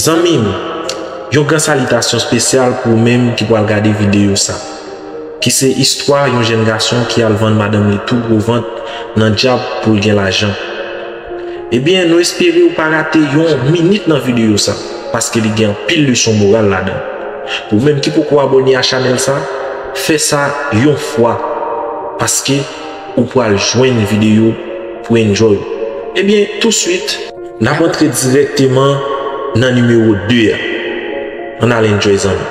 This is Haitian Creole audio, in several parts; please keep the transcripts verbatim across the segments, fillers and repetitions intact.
Zanmi m, yon gran salitasyon espesyal pou ou menm ki pral gade videyo sa, ki se istwa yon jèn gason ki al vann madanm li tou gwo vant nan dyab pou l gen lajan. Ebyen, nou espere ou pa rate yon minit nan videyo sa, paske li gen anpil leson moral ladan. Pou ou menm ki poko abòne a chanèl sa, fè sa yon fwa, paske ou pral jwenn videyo pou enjoy. Ebyen, touswit, n ap antre dirèkteman nan nimewo de a. Ann al enjoy, zanmi.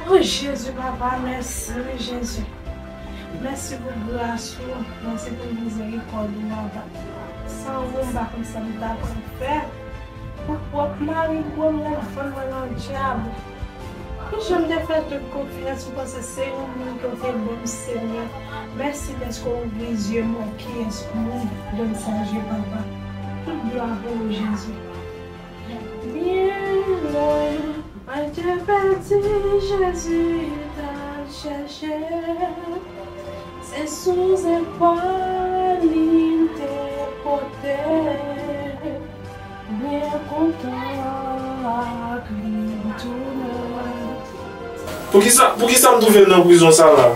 Oh, Jezi, papa, mèsi, wi, Jezi. Mèsi pou gras ou, mèsi pou mizerikòd ou, papa. San ou, m pa konn sa m ta pral fè. Pou pwòp mari m, pou m al vann mwen nan dyab. Ki jan m te fè tout konfyans, m panse se yon moun ke w te ban m, Senyè. Mèsi dèske w ouvri zye m, wè kiyès moun, donn sa je, papa. Tout glwa pou ou, Jezi. Byen lwen, mwen te pèdi, Jezi t al chèche. Se sou zepòl li m te pote. Byen kontan ak li m tounen. Poukisa, poukisa m twouve m nan prizon sa la?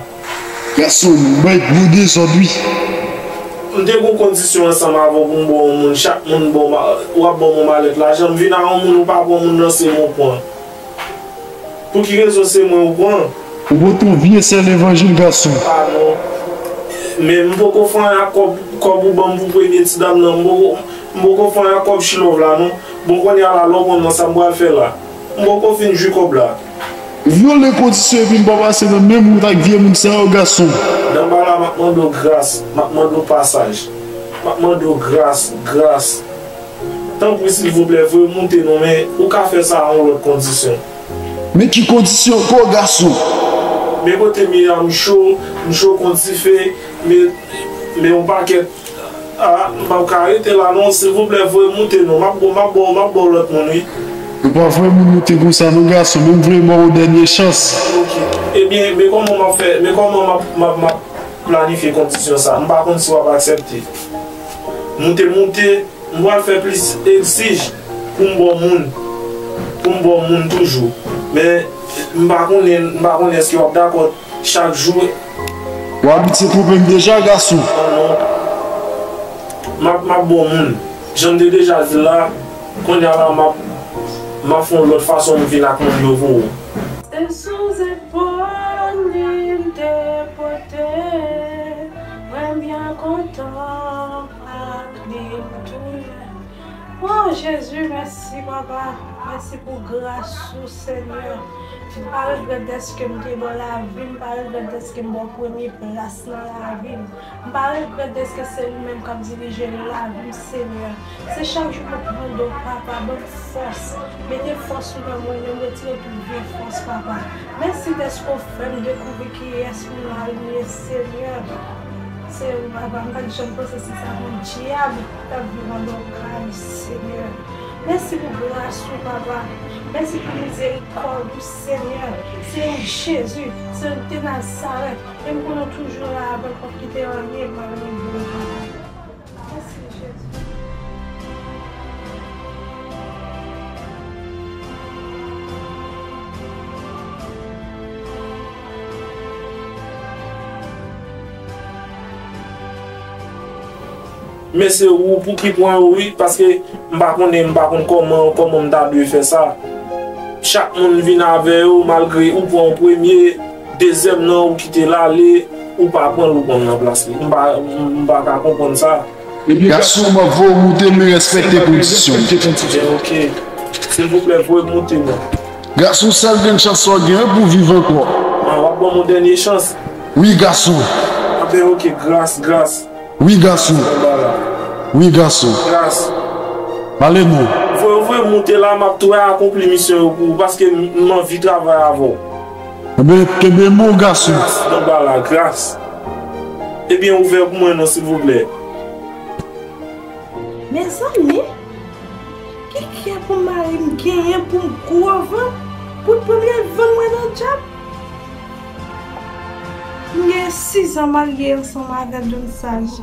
Gason, ou bay gwo dezòd, wi. M te gen yon kondisyon ansanm avè w pou m ba w yon moun, chak moun ba w ma-, w ap ba m yon malèt lajan. M vin a yon moun, ou pa pran moun nan, se mwen w pran. Pou ki rezon se mwen ou pran? Ou pote yon vye sè levanjil, gason. Ah non. Men m poko fè anyen ak kòb, kòb ou ban m pou premye ti dam nan. M poko, m poko fè anyen ak kòb Chilòv la non. Bon, kounye a la, lè w pran nan, sa m pral fè la? M poko fin jwi kòb la. Vyole kondisyon epi m pa pase nan menm wout ak vye moun sa yo, gason. Danbala, m ap mande w gras, m ap mande w pasaj. M ap mande w gras, gras. Tanpri, silvouplè, voye m moute non, men ou ka fè sa a yon lòt kondisyon. Men ki kondisyon ankò, gason? Men kote m ye a, m cho, m cho kon dife, men, men yon pakèt, a, m p ap ka rete la non, silvouplè, voye m moute non, m ap ba w, m ap ba w, m ap ba w lòt moun, wi. Ou pa voye moun moute konsa non, gason, men m vle ba w yon dènye chans. Ok. Ebyen, men kòman m ap fè, men kòman m ap, m ap, m ap planifye kondisyon sa? M pa konn si w ap aksepte. Moute, moute. M pral fè plis egzij pou m ba w moun, pou m ba w moun toujou. Men, m pa konnen, m pa konnen èske w ap dakò chak jou. W abitye twonpe m deja, gason. Non, non. M ap, m ap ba w moun. Jan m te deja di l la, kounye a la, m ap, m ap fè yon lòt fason m vin ak moun yo pou ou. Se sou zepòl li m te pote, mwen byen kontan. Ak li m tounen. Oh, Jezi, mèsi, papa. Mèsi pou gras ou, Senyè. M pa regrèt dèske m te ba w lavi m, m pa regrèt dèske m ba w premye plas nan lavi m. M pa regrèt dèske se ou menm k ap dirije lavi m, Senyè. Se chak jou m ap mande w, papa, ban m fòs. Mete fòs ou nan mwen, men m retire tout vye fòs, papa. Mèsi dèske w fè m dekouvri kiyès m ye, Senyè. Se ou, papa, m pa t janm panse se sa yon dyab k ap viv anndan yon kay, Senyè. Mèsi pou gras ou, papa. Mèsi pou mizerikòd ou, Senyè. Se ou, Jezi, se ou de Nazarèt. E m konnen w toujou la avè m, p ap kite anyen pa rive m, papa. Mèsi, Jezi. Men se ou pou ki pran yo, wi, paske m pa konnen, m pa konn kòman, kòman m ta dwe fè sa. Chak moun vin avè yo, malgre ou pran yon premye, dezyèm nan ou kite l ale, ou pa pran l, ou pran l nan plas li. M pa, m pa ka konprann sa. Gason, m ap voye w moute, men respekte kondisyon. Ok. Silvouplè, voye m moute, non. Gason, sèl grenn chans w gen pou w viv ankò. Ah, w ap ban m yon dènye chans? Wi, gason. Anben, ok, gras, gras. Wi, gason. Wi, gason. Gras. Pale non. Voye, voye m moute la, m ap tou akonpli misyon yo pou ou, paske m, m anvi travay avè w. Anben, kenbe men w, gason. Gras, Danbala, gras. Ebyen, ouvè pou mwen non, silvouplè. Mezanmi, ki kè pou mari m genyen pou m gwo vant, pou l premye vann mwen nan djab? M gen sis an marye ansanm avè Don Saj.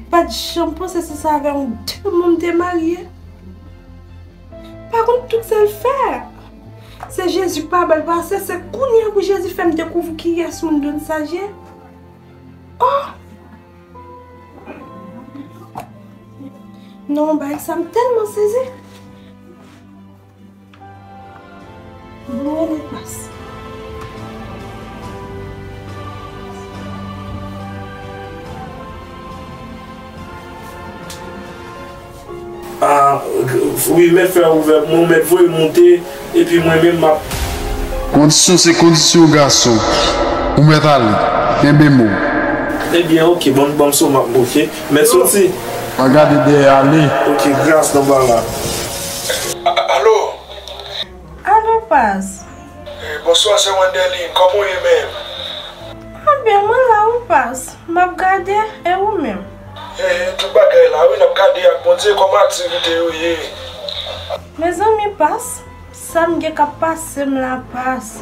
Pa t janm panse se sa avè yon demon m te marye. Pa konn tout sa l fè. Se Jezi k pa ba l pase, se kounye a pou Jezi fè m dekouvri kiyès moun Don Saj ye. Oh! Non, bagay sa m tèlman sezi. Bon, ou pas. Ah, wi, mèt fè ouvè pou mwen, mèt voye monte, epi mwen menm m ap. Kondisyon se kondisyon gason. Ou mèt ale. Kenbe mo. Ebyen, ok, ban m, ban m sou m ap, ok. Mèt soti. Mwen gade dèyè ale. Ok, gras nan bala. Alo? Alo, Pas. Eh, bonswa, se Wendeline. Kòman w ye menm? Mwen byen, mwen la, wi, Pas. M ap gade, e ou menm? Eh, tout bagay la, wi, n ap gade ak Bondye kòman aktivite yo ye. Mezanmi, Pas, sa m gen k ap pase m la, Pas.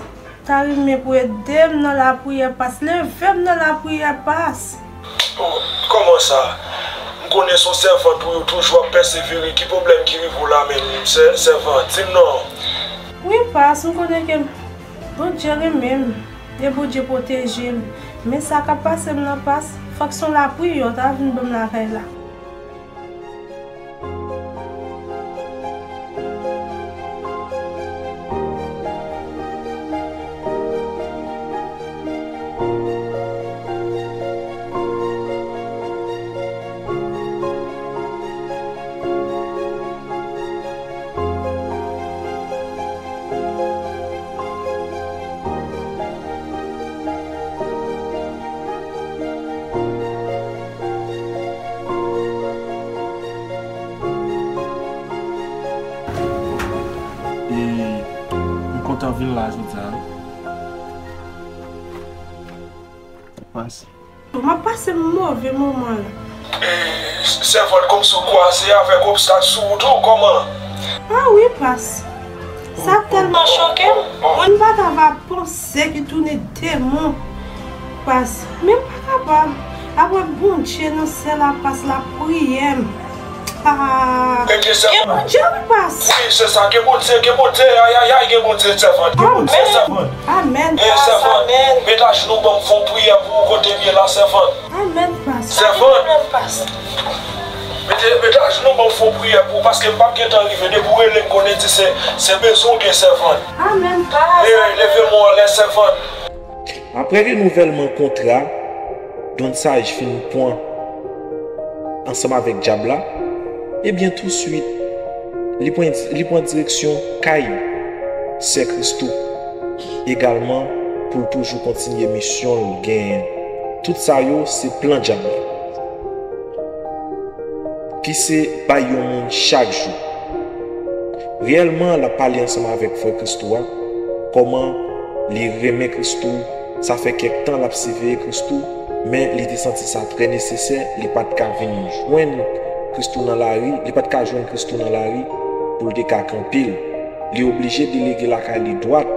Ta renmen pou ede m nan lapriyè, Pas. Leve m nan lapriyè, Pas. Oh, kòman sa? M konnen se yon sèvant ou ye, ou toujou ap pèsevere. Ki pwoblèm ki rive w la menm, sè-, sèvant? Di m non. Wi, Pas, m konnen ke Bondye renmen m e Bondye pwoteje m. Men sa k ap pase m nan, Pas, fòk se yon lapriyè w ta vin ban m lakay la. E, m kontan vin la jodi a, wi. Pas. M ap pase move moman la. E, sèvant, kòmsi w kwaze avèk obstak sou wout ou, kòman? Ah wi, Pas. Sa tèlman choke m. Mwen pa ta va panse ki tounen demon, Pas. Men m pa kapab. Apre Bondye nan syèl la, Pas, lapriyè m. Ah. Ebyen, sèvant. Gen Bondye, wi, Pas. Wi, se sa, gen Bondye, gen Bondye, ayayay, gen Bondye, sèvant, gen Bondye, sèvant. Amèn. Amèn, Pas, sèvant, amèn. Met ajenou ban m fè yon priyè pou ou kote m ye la, sèvant. Amèn, Pas. Sèvant. Amèn, Pas. Mete, mete ajenou ban m fè yon priyè pou ou, paske m p ap gentan rive. Depi w rele m konnen di se, se bezwen w gen, sèvant. Amèn, Pas. E, leve men w anlè, sèvant. Apre renouvèlman kontra Don Saj fin pran ansanm avèk dyab la, ebyen, touswit, li pran, li pran direksyon kay Sè Christo egalman pou l toujou kontinye misyon l genyen. Tout sa yo, se plan dyab la, ki se bay yon moun chak jou. Reyèlman, l ap pale ansanm avèk frè Christo a, kòman li renmen Christo, sa fè kèk tan l ap siveye Christo, men li te santi sa trè nesesè, li pa t ka vin jwenn Christo nan lari, li pa t ka jwenn Christo nan lari pou l te ka kanpe l. Li oblije delege lakay li dwat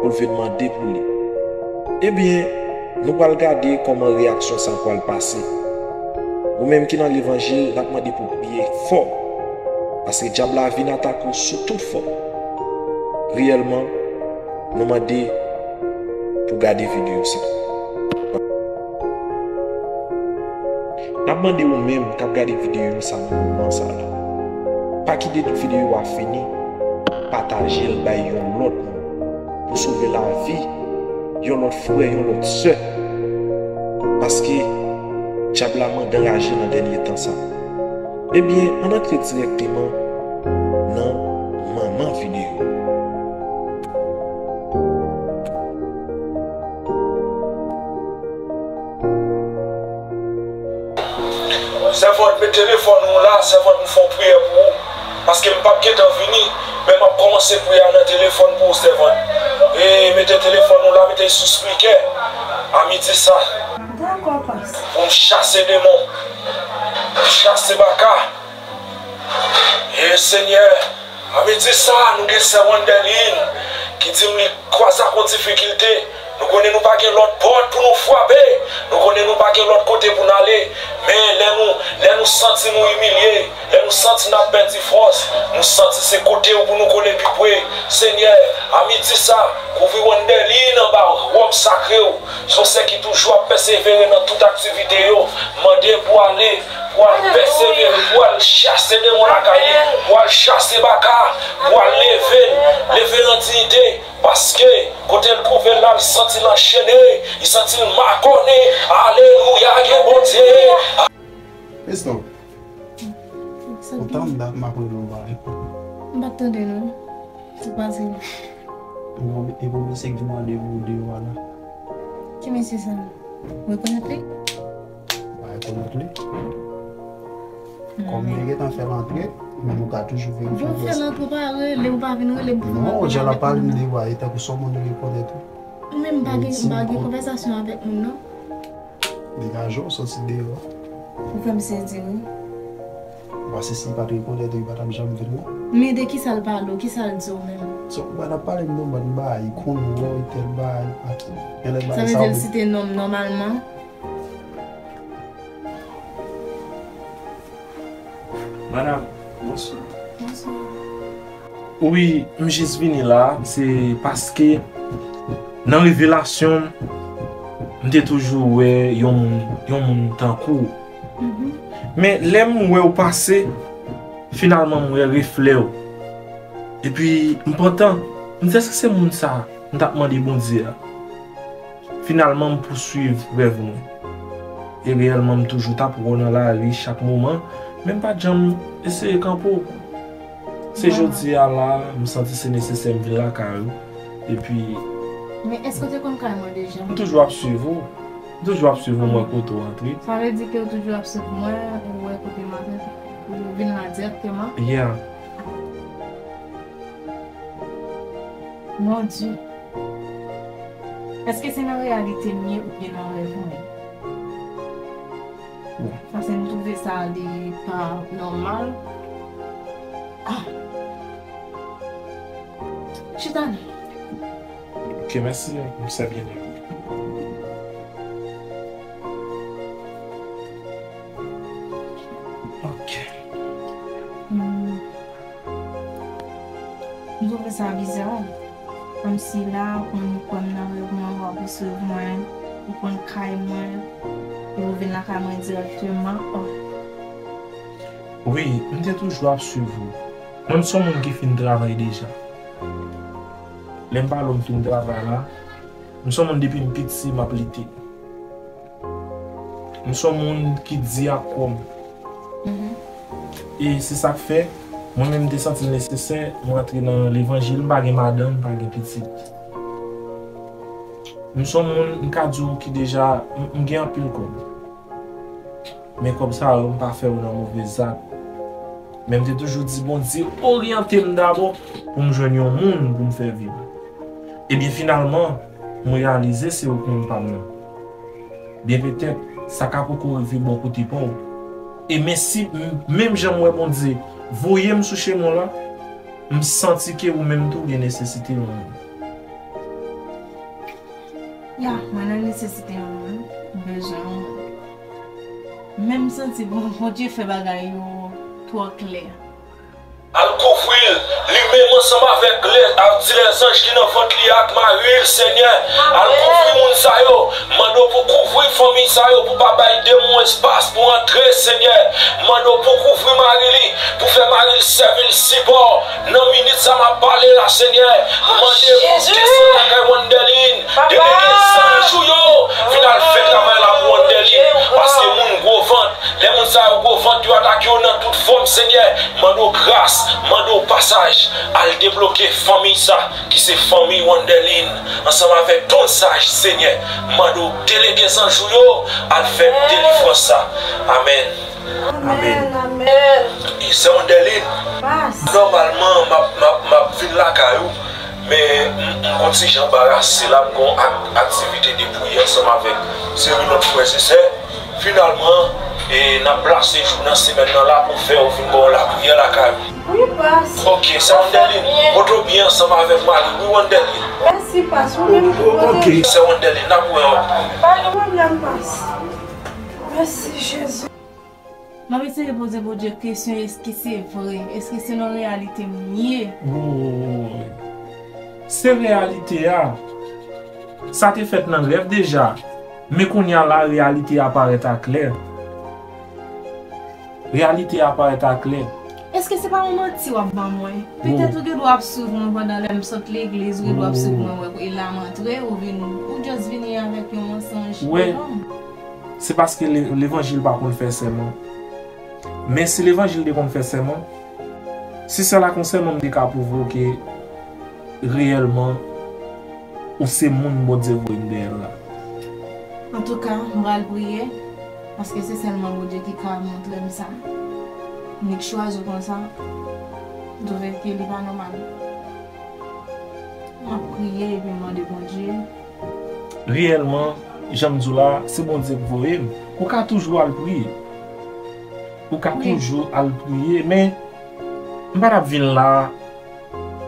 pou l vin mande pou li. Ebyen, nou pral gade kòman reyaksyon sa pral pase. Ou menm ki nan levanjil, n ap mande pou w priye fò, paske dyab la vin atake w sou tout fòm. Reyèlman, nou mande pou w gade videyo sa. N ap mande ou menm k ap gade videyo sa nan moman sa la, pa kite videyo a fini, pataje l bay yon lòt moun pou sove lavi yon lòt frè, yon lòt sè. Paske dyab la mande anraje nan dènye tan sa. Ebyen, ann antre dirèkteman nan manman videyo. Sèvant, met telefòn ou la, sèvant, m fè yon priyè pou ou. Paske m p ap gentan vini, men m ap kòmanse priyè a nan telefòn pou ou, sèvant. E mete telefòn ou la, mete l sou spikè. A midi sa. Dakò, pas. Pou m chase demon, chase baka. E Senyè, a midi sa, nou gen sè Wanderlin ki di m li kwaze ak yon difikilte. Nou konnen nou pa gen lòt pòt pou nou frape. Nou konnen nou pa gen lòt kote pou n ale. Men lè nou, lè nou santi nou imilye, lè nou santi n ap pèdi fòs, nou santi se kote w pou nou kole pi pre. Senyè, a midi sa, kouvri Wanderlin anba wòb sakre w. Se yon sè ki toujou ap pèsevere nan tout aktivite yo. Mande pou ale, pou al pèsevere, pou al chase demon lakay li, pou al chase baka, pou al leve l, leve l an diyite. Paske kote l twouve l la, l santi l anchene, li santi l makònen. Alelouya, gen Bondye. Mesno, kontan m dat m ap rele w pa reponn. M pa t tande non. Sa k pase? E pou, e pou mesye ki mande pou deyò a la. Ki mesye sa? Ou rekonèt li? M pa rekonèt li. Kòm m te gentan fè l antre, men nou ka toujou verifye. Bon, fè l antre, pa rele, ou pa vin rele m pou fè l antre. Non, jan l ap pale m deyò a, e tankou se yon moun li rekonèt wi. Ou menm pa gen, ou pa gen konvèsasyon avèk moun non. Degaje w, soti deyò. Ou fè m sezi wi. Paske si li pa t rekonèt ou, li pa t ap janm vin non. Men de kisa l pale w, kisa l di w menm? So, ou pa t ap pale m de yon bann bagay, li konn ou, tèl bagay, li pa t. Genlè bagay sa yo. Sa vle di l site non m nòmalman? Madanm, bonswa. Bonswa. Wi, m jis vini la, se paske nan revelasyon m, m te toujou wè yon moun, yon moun tankou w. Mhm. Men lè m wè w pase, finalman m wè reflè w. Epi m pantan, m di èske se moun sa a m t ap mande Bondye a? Finalman, m pouswiv rèv mwen. E reyèlman, m toujou t ap wè w nan lari chak moman, men m pa t janm eseye kanpe w. Se jodi a la, m santi se nesesè m vin lakay ou. Epi. Men èske w te konn kay mwen deja? M toujou ap swiv ou. M toujou ap swiv ou, m wè kote w antre. Sa vle di ke w toujou ap swiv mwen, ou wè kote m antre, ou vin la dirèkteman? Yeah. Mon Dieu. Èske se nan reyalite m ye oubyen nan rèv mwen? Bon. Paske m twouve sa li pa nòmal. Ah! Chita non. Ok, mèsi, m sè byen. Ok. Hmm. M twouve sa biza. Kòmsi la, ou konn kwè m nan rèv mwen, w ap resevwa mwen, ou konn kay mwen, epi ou vin lakay mwen dirèkteman. Oh. Wi, m te toujou ap swiv ou. Mwen, m se yon moun ki fin travay deja. Lè m pale w m fin travay la, m se yon moun depi m piti, m ap lite. M se yon moun ki di ak kò m. Mhm. E se sa k fè, mwen menm, m te santi l nesesè mwen antre nan levanjil. M pa gen madanm, m pa gen pitit. M se yon moun, m ka di w ki deja, m, m gen anpil kòb. Men kòb sa yo, m pa fè yo nan move zak. Men m te toujou di Bondye oryante m dabò pou m jwenn yon moun pou m fè vi m. Ebyen, finalman, m reyalize se ou ki menm pa m nan. Byen petèt, sa ka poko rive bò kote pa w. E men si m, menm jan m wè Bondye voye m sou chemen w la, m santi ke ou menm tou gen nesesite yon moun. Ya, mwen nan nesesite yon moun, m bezwen yon moun. Men m santi Bon-, Bondye fè bagay yo twò klè. Al kouvri l, li menm ansanm avèk lè, a, di lèzanj ki nan vant li ak mari l, Senyè. Al kouvri moun sa yo. Mande w pou kouvri fanmi sa yo, pou pa bay demon espas pou antre, Senyè. Mande w pou kouvri mari li, pou fè mari l sèvi l sipò. Nan minit sa m ap pale la, Senyè, mande pou desann lakay Wanderlin, delege zanj ou yo vin al fè travay la pou Wanderlin, paske moun gwo vant, lè moun sa yo gwo vant, yo atake yo nan tout fòm, Senyè, mande w gras, mande w pasaj, al debloke fanmi sa, ki se fanmi Wanderlin, ansanm avèk Don Saj, Senyè, mande w delege zanj ou yo, al fè delivrans sa. Amèn. Amèn, amèn. E sè Wanderline, nòmalman, m ap, m ap, m ap vin lakay ou, men m, m konn ti jan anbarase la, m gon ak, aktivite de priyè ansanm avèk seri lòt frè e sè. Finalman, e, n ap plase jou nan semèn nan la pou fè ou vin ba w lapriyè lakay ou. Wi, pas. Ok, sè Wanderline, pote w byen ansanm avèk mari w, wi, Wanderline. Mèsi, pas. Ou menm tou, pote w byen. Sè Wanderline, n ap wè w. Pa gen pwoblèm, pas. Mèsi, Jezi. M ap eseye poze Bondye kesyon, èske se vre? Èske se nan reyalite m ye? Woy. Se reyalite a. Sa te fèt nan rèv deja. Men kounye a la, reyalite a parèt aklè. Reyalite a parèt aklè. Èske se pa yon manti w ap ban mwen? Petèt ou gen dwa ap swiv mwen pandan lè m sot legliz, ou gen dwa ap swiv mwen, wè, e la m antre, ou vin, ou just vini avèk yon mansonj enorm. Se paske le-, levanjil pa konn fè sèman. Men si levanjil te konn fè sèman, si sèl ak yon sèman m te ka pwouve w ke reyèlman ou se moun Bondye voye m dèyè l la. Antouka, m pral priye, paske se sèlman Bondye ki ka montre m sa. Nik chwazi w konsa, m twouve ke li pa nòmal. M ap priye epi m mande Bondye. Reyèlman, jan m di w la, se Bondye k voye m. Ou ka toujou al priye. Ou ka toujou al priye, men m pa t ap vin la,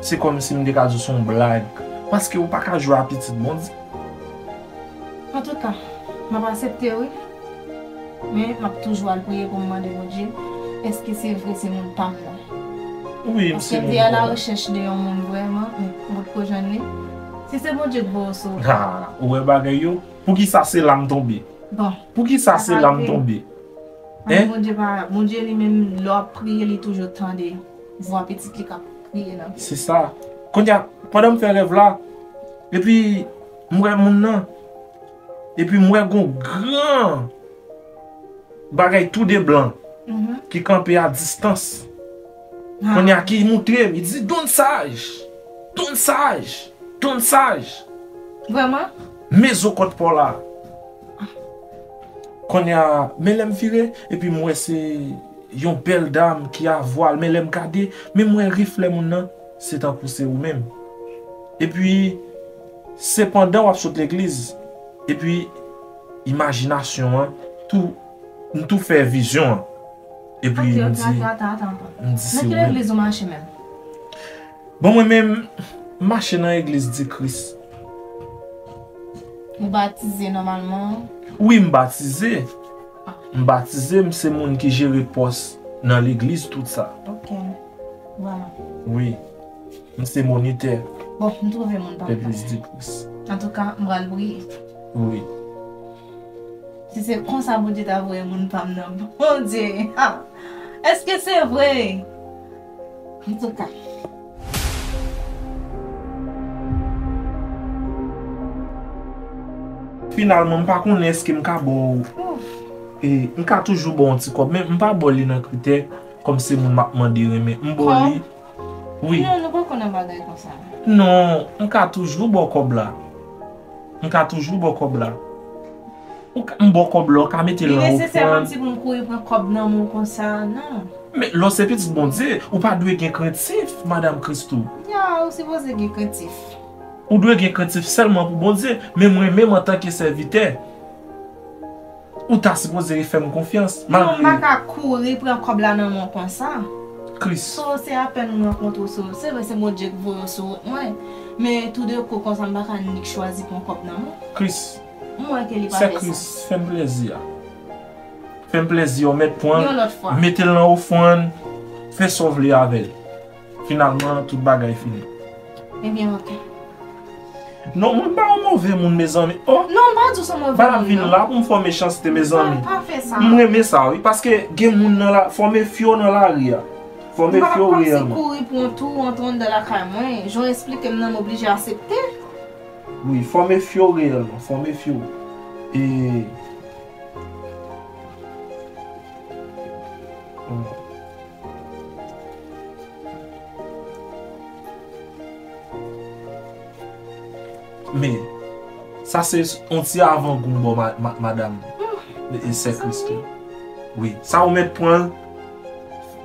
se kòmsi m te ka di w se yon blag. Paske ou pa ka jwe a pitit Bondye. Antouka, m ap aksepte wi. Men m ap toujou al priye pou m mande Bondye, èske se vre se moun pa m nan? Wi, m se moun pa w. Paske m te alarechèch de yon moun vrèman, men m potko jwenn li. Si se Bondye k voye w sou. Ha, ou wè bagay yo? Poukisa se la m tonbe? Bon. Poukisa se la m tonbe? Hein? Bondye pa, Bondye li menm, lè w ap priye, li toujou tande vwa pitit li k ap kriye nan kè. Se sa. Kounye a, pandan m fè rèv la, epi m wè moun nan, epi m wè gon gran bagay tou de blan ki kanpe a distans. Kounye a ki moutre m, li di, Don Saj! Don Saj! Don Saj! Vrèman? Men zo kòt pa w la. Kounye a, men lè m vire, epi m wè se yon bèl dam ki a vwal, men lè m gade, men m wè reflè moun nan, se tankou se ou menm. Epi, se pandan w ap sot legliz, epi imajinasyon an, tou, m tou fè vizyon an. Epi m di, m di se ou menm. Nan ki legliz ou mache menm? Bon, mwen menm, m mache nan egliz di Kris. Ou batize nòmalman? Wi, m batize. M batize, m se moun ki jere pòs nan legliz, tout sa. Ok. Vwala. Wi. M se monitè. Bon, m twouve moun pa m nan. Legliz di Kris. Antouka, m pral priye. Wi. Si se konsa Bondye ta voye moun pa m nan, Bondye, ha! Èske se vre? Antouka. Finalman, m pa konnen èske m ka ba w, e, m ka toujou ba w yon ti kòb, men m pa ba w li nan kritè, kòm se moun m ap mande renmen. M ba w li. Wi. Non, nou poko nan bagay konsa. Non, m ka toujou ba w kòb la. M ka toujou ba w kòb la. Ou ka, m ba w kòb la, ou ka mete l nan ofrann. Li nesesè kòmsi pou m kouri pran kòb nan men w konsa, non. Men lè w se pitit Bondye, ou pa dwe gen krentif, madanm Christoo. Ya, ou sipoze gen krentif. Ou dwe gen krentif sèlman pou Bondye, men mwen menm antanke sèvitè, ou ta sipoze fè m konfyans, malgre. Non, m pa ka kouri pran kòb la nan men w konsa. Kris. So, se apèn m rankontre w, so, se vre, se Bondye k voye w sou wout mwen, men toudenkou konsa, m pa ka nik chwazi pran kòb nan men w. Kris. M wè ke li pa fè sans. Sè Kris, fè m plèzi a. Fè m plèzi a, ou mèt pran l, mete l nan ofrann, fè sa w vle avè l. Finalman, tout bagay fini. Ebyen, ok. Non, mwen pa yon move moun, mezanmi. Oh! Non, m pa di w se yon move moun, non. M pa vin la pou m fè w mechanste, mezanmi. Pa, pa fè sa. M renmen sa, wi, paske gen moun nan la, fò w mefye w nan lari a. Fò w mefye w reyèlman. M pa t ap kòmsi kouri pran tou, antre anndan lakay mwen. Jan w esplike m nan, m oblije aksepte. Wi, fò w mefye w reyèlman, fò w mefye w. E, hmm. Men, sa se yon ti avangou m ba w ma-, ma-, madanm. E, e sè Christoo. Wi, sa ou mèt pran l,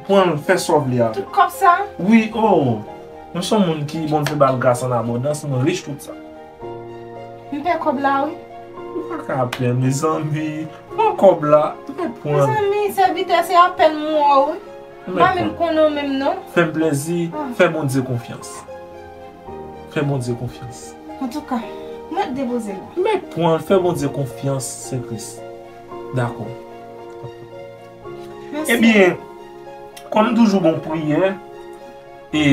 pran l, fè sa w vle avè l. Tout kòb sa? Wi, oh. Mwen se yon moun ki Bondye ba l gras an abondans, mwen rich tout sa. M pè kòb la, wi. Ou pa ka pè, mezanmi. Pran kòb la, mèt pran l. Mezanmi, sèvitè, se apèn m wè w, wi. M pa menm konnen w menm, non. Fè m plèzi, fè Bondye konfyans. Fè Bondye konfyans. Antouka, mèt depoze l. Mèt pran l, fè Bondye konfyans, Sè Kris. Dakò. Mèsi. Ebyen, kòm toujou, bon priyè, e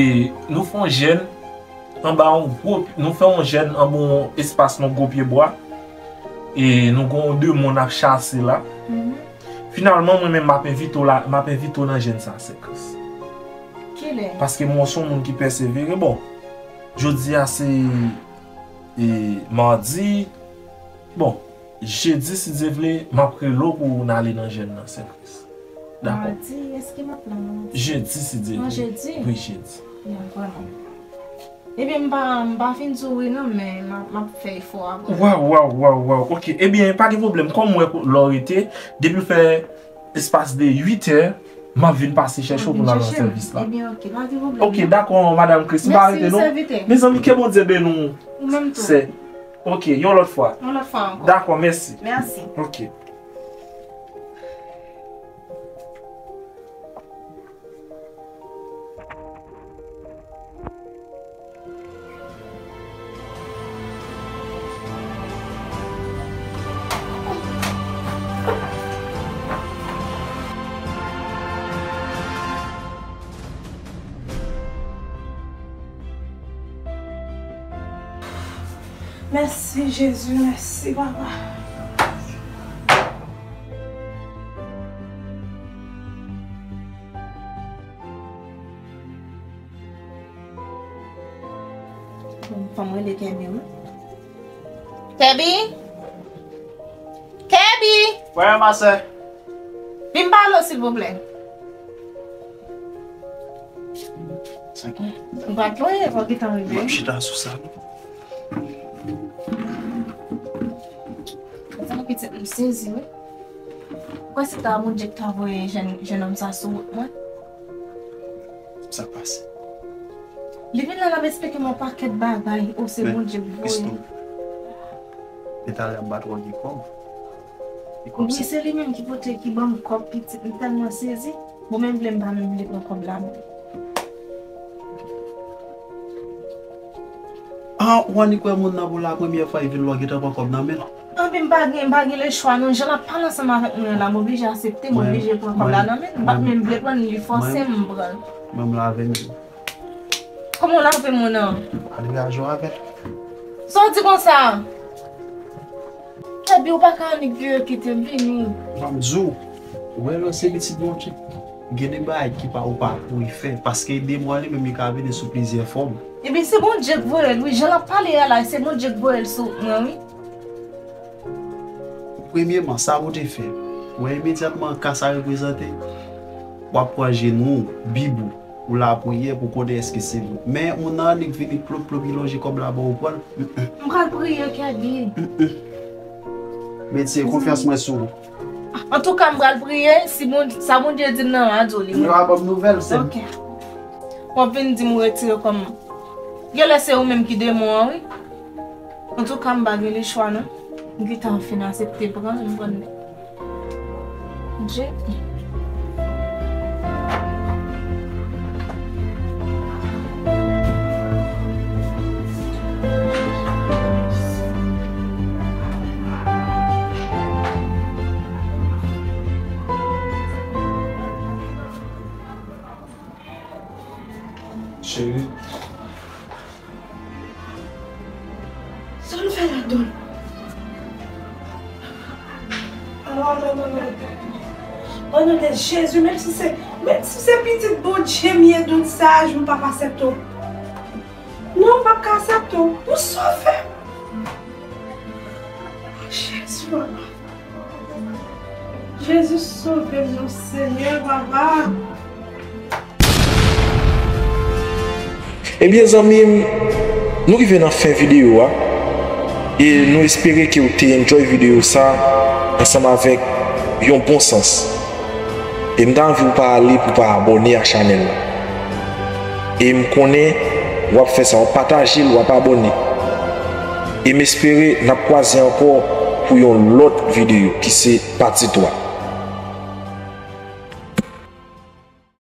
nou fè yon jèn anba yon gwo, nou fè yon jèn anba yon espas, yon gwo pyebwa, e nou gen yon demon n ap chase la. Mhm. Finalman, mwen menm, m ap envite w la, m ap envite w nan jèn sa, Sè Kris. Kilè? Paske mwen se yon moun ki pèsevere. Bon, jodi a se, e, madi. Bon, jedi, si Dye vle, m ap rele w pou n ale nan jèn nan, Sè Kris. Dakò. Madi, èske m ap la madi? Jedi, si Dye vle. An jedi? Wi, jedi. Bon, vrèman. Ebyen, m pa, m pa fin di w wi non, men m ap, m ap fè efò a pou ou. Waw, waw, waw, waw. Ok, ebyen, pa gen pwoblèm. Kòm m wè lè w rete, depi l fè espas de uit è, m ap vin pase chèche w pou n al nan sèvis la. Ebyen, ok, pa gen pwoblèm. Ok, dakò, Madanm Chris, m pa rete non. Mèsi, sèvitè. Mezanmi, ke Bondye beni w, sè. Ou menm tou. Ok, yon lòt fwa. Yon lòt fwa ankò. Dakò, mèsi. Mèsi. Ok. Mèsi, Jezi, mèsi, Papa. Fò m rele Kèbi, wi. Kèbi! Kèbi! Wè, ma sè. Vin pale w, silvouplè. Sa ki? M pa t lwen, fò w gentan rive. M ap chita sou sa. Sa pitit m sezi, wi. Ou kwè se ta Bondye ki ta voye jèn, jèn òm sa sou wout mwen? Sa k pase? Li vin la, l ap esplike m yon pakèt bagay. O, se Bondye k voye l. Men talè m pa t wè gen kòb. Wi, se li menm ki pote, ki ban m kòb pitit. M tèlman sezi. Bon, men m vle, m pa menm vle pran kòb la, mwen. Ah, ou annik wè moun nan pou la premyè fwa, epi l wè w gentan pran kòb nan men l. Anpi m pa gen, m pa gen lechwa non. Jan l ap pale ansanm avèk mwen an la, m oblije aksepte, m oblije pran kòb la nan men l. M pa t menm vle pran l, li fòse m pran l. Mwen, m lave m tou. Kòman w lave moun nan? Al degaje w avè l. Sa w di konsa? Kèbi, ou pa ka annik vire kite m vini. Ban m di w, ou wè lè w se pitit Bondye, gen de bagay ki pa, ou pa pou fè, paske demon an li menm li ka vini sou plizyè fòm. Ebyen, se Bondye k voye l, wi. Jan l ap pale a la, se Bondye k voye l sou mwen, wi. Premyeman, sa pou te fè, wè imedyatman ka sa reprezante, w ap pran jenou w, Bib ou, ou lapriyè pou konnen èske se vre. Men moun nan annik vini plop plop, li lonje kòb la ba w, ou pran l. M pral priye, Kèbi. Medsen, konfyans mwen sou ou. Antouka, m pral priye, si Bondye, sa Bondye di m nan, m a di w li. Yo a ban m nouvèl, sè m. Ok. W ap vin di m retire kòm. Genlè se ou menm ki demon an, wi. Antouka, m pa gen lechwa, non. M gentan fin aksepte pran l, m pran l. Dye. Cheri. Sa l fè ladan l? Non, non, non, non. O non de Jezi, menm si se, menm si se pitit Bondye m ye, dout saj, m p ap aksepte w. Non, m p ap ka aksepte w. Ou sove m. Jezi, papa. Jezi, sove m non, Senyè, papa. Ebyen, zanmi m, nou rive nan fen videyo a. E nou espere ke w te enjoy videyo sa ansanm avèk yon bon sans. E m ta anvi w pa ale pou w pa abòne ak chanèl la. E m konnen w ap fè sa, w ap pataje l, w ap abòne. E m espere n ap kwaze ankò pou yon lòt videyo ki se pati twa.